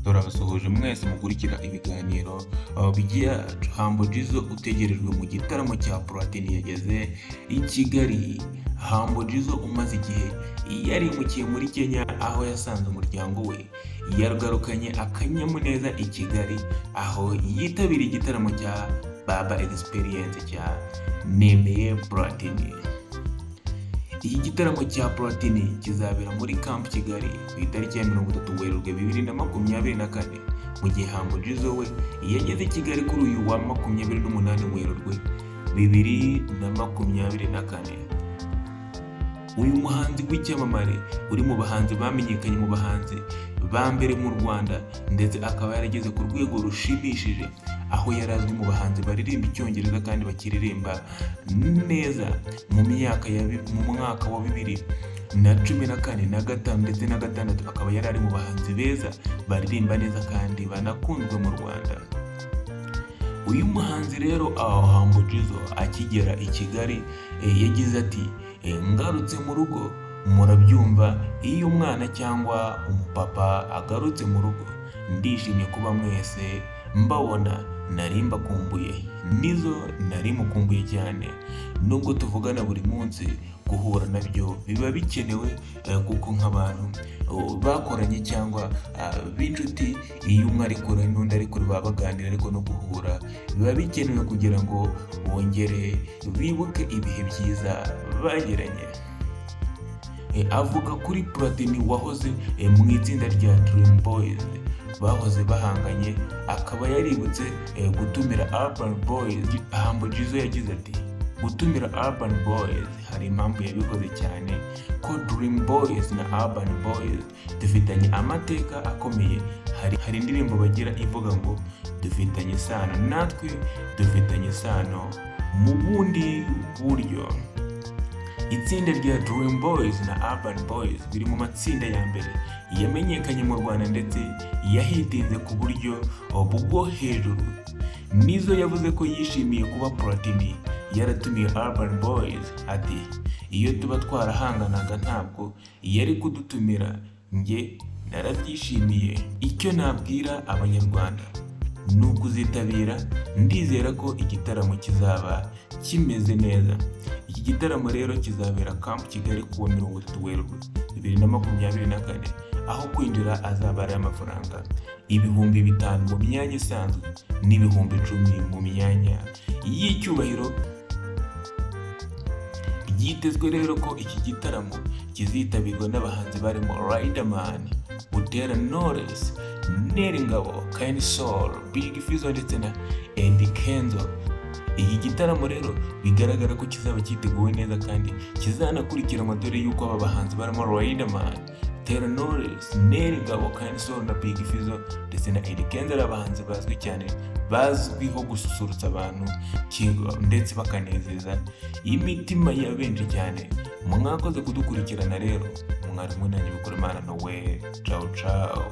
Turabasuhuje mwese mukurikira ibiganiro byacu. Humble Jizzo utegerejwe mu gitaramo cya Platini yageze i Kigali. Humble Jizzo umaze igihe yarimukiye muri Kenya aho yasanze umuryango we, yagarukanye akanyamuneza i Kigali aho yitabiriye igitaramo cya Baba Experience cya Nemeye Platini. Iki gitaramo cya Platini kizabera muri Camp Kigali ku itariki ya 30 Werurwe 2024, mu gihe Humble Jizzo we yageze i Kigali kuri uyu wa 28 Werurwe 2024. Uyu muhanzi w'icyamamare uri mu bahanzi bamenyekanye, mu bahanzi ba mbere mu Rwanda, ndetse akaba yarageze ku rwego rushimishije, aho yari azwi mu bahanzi baririmba Icyongereza kandi bakiririmba neza mu myaka ya mu mwaka wa 2014 na gatanu ndetse na gatandatu, akaba yari ari mu bahanzi beza baririmba neza kandi banakunzwe mu Rwanda. Uyu muhanzi rero aho Humble Jizzo akigera i Kigali yagize ati: "Ngarutse mu rugo. Murabyumva iyo umwana cyangwa umupapa agarutse mu rugo. Ndishimye kuba mwese mbabona, nari mbakumbuye. Nizzo nari mukumbuye cyane. Nubwo tuvugana buri munsi, guhura nabyo biba bikenewe, kuko nk'abantu bakoranye cyangwa b'inshuti, iyo umwe ari kure n'undi ari kure baba baganira, ariko no guhura biba bikenewe kugira ngo bongere bibuke ibihe byiza bagiranye." Avuga kuri Platini wahoze mu itsinda rya Dream Boys bahoze bahanganye, akaba yaributse gutumira Urban Boys, Humble Jizzo yagize ati: "Gutumira Urban Boys hari impamvu yabikoze, cyane ko Dream Boys na Urban Boys dufitanye amateka akomeye. Hari indirimbo bagira ivuga ngo dufitanye isano, natwe dufitanye isano mu bundi buryo." Itsinda rya Dream Boys na Urban Boys biri mu matsinda ya mbere yamenyekanye mu Rwanda ndetse yahitinze ku buryo bwo hejuru. Nizzo yavuze ko yishimiye kuba Platini yaratumiye Urban Boys, ati: "Iyo tuba twarahanganaga ntabwo yari kudutumira. Njye narabyishimiye. Icyo nabwira Abanyarwanda ni ukuzitabira. Ndizera ko igitaramo kizaba kimeze neza." Iki gitaramo rero kizabera Camp Kigali kuwa 30 Werurwe 2024, aho kwinjira azaba ari amafaranga 5000 mu myanya isanzwe n'10,000 mu myanya y'icyubahiro. Byitezwe rero ko iki gitaramo kizitabirwa n'abahanzi barimo Riderman, Butera Knowless, Nel Ngabo, Kenny Sol, Big Fizzo ndetse na Eddy Kenzo. Iki gitaramo rero bigaragara ko kizaba cyiteguwe neza kandi kizanakurikiranwa, dore yuko aba bahanzi barimo Riderman, Butera Knowless, Nel Ngabo, Kenny Sol na Big Fizzo ndetse na Eddy Kenzo ari abahanzi bazwi cyane, bazwiho gususurutsa abantu ndetse bakanezeza imitima ya benshi cyane. Mwakoze kudukurikirana rero, mwari kumwe nanjye Bikorimana Noel. Ciao ciao.